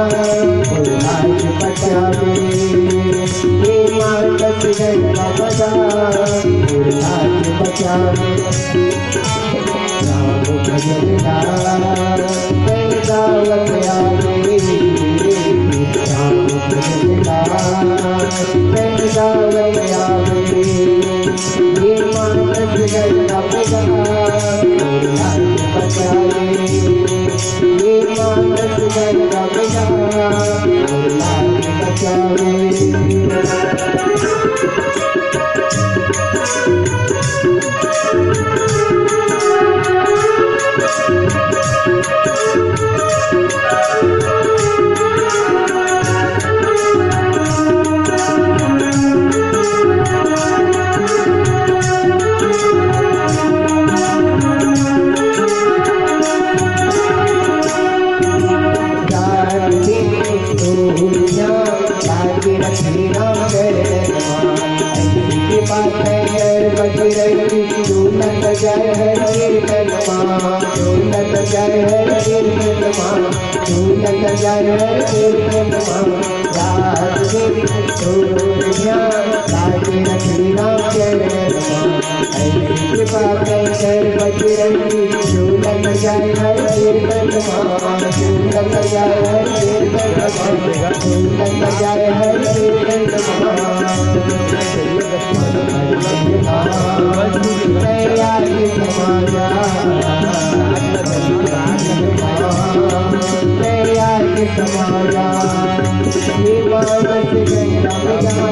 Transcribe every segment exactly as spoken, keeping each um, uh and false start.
मोर लाज बचावे, ये मानस गंगा मैया, मोर लाज बचावे। राम भजन ला, मैं गावत आवे, राम भजन ला, मैं गावत आवे। ये मानस गंगा मैया, मोर लाज बचावे। ये मानस गंगा मैया, मोर लाज बचावे। रात दिन तोरिया लागे रखे राम चरणवा। ऐसी बात है हर बजरंगी, झूमत जाए हर कीर्तनवा, झूमत जाए हर कीर्तनवा, झूमत जाए हर कीर्तनवा। रात दिन तोरिया लागे रखे राम चरणवा। ऐसी बात है हर बजरंगी, झूमत जाए हर कीर्तनवा, झूमत जाए हर कीर्तनवा, झूमत जाए हर कीर्तनवा। मैया के समाया, मैया के समाया, ये मानस गंगा मैया।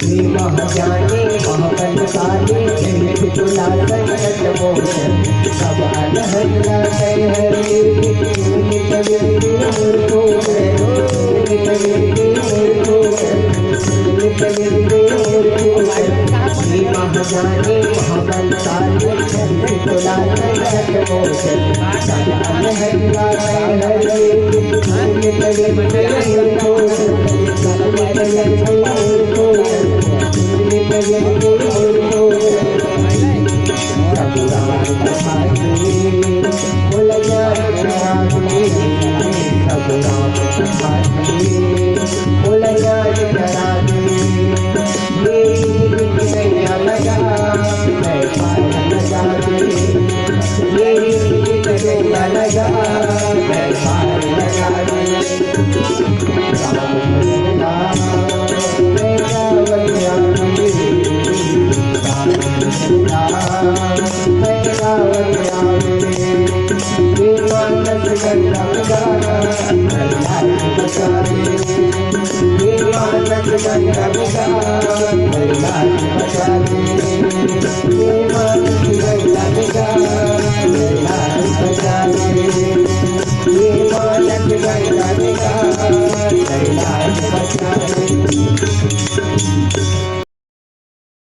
हे महाजानी महाबलशाली, झंड तुला संकट मोचन, सब अनहद ला कै हर कीर्ति, सुनित विनती मोर को कर, सुनित विनती मोर को कर, सुनित विनती मोर को कर। हे महाजानी महाबलशाली, झंड तुला संकट मोचन, सब अनहद ला कै हर कीर्ति, सुनित विनती मोर को कर।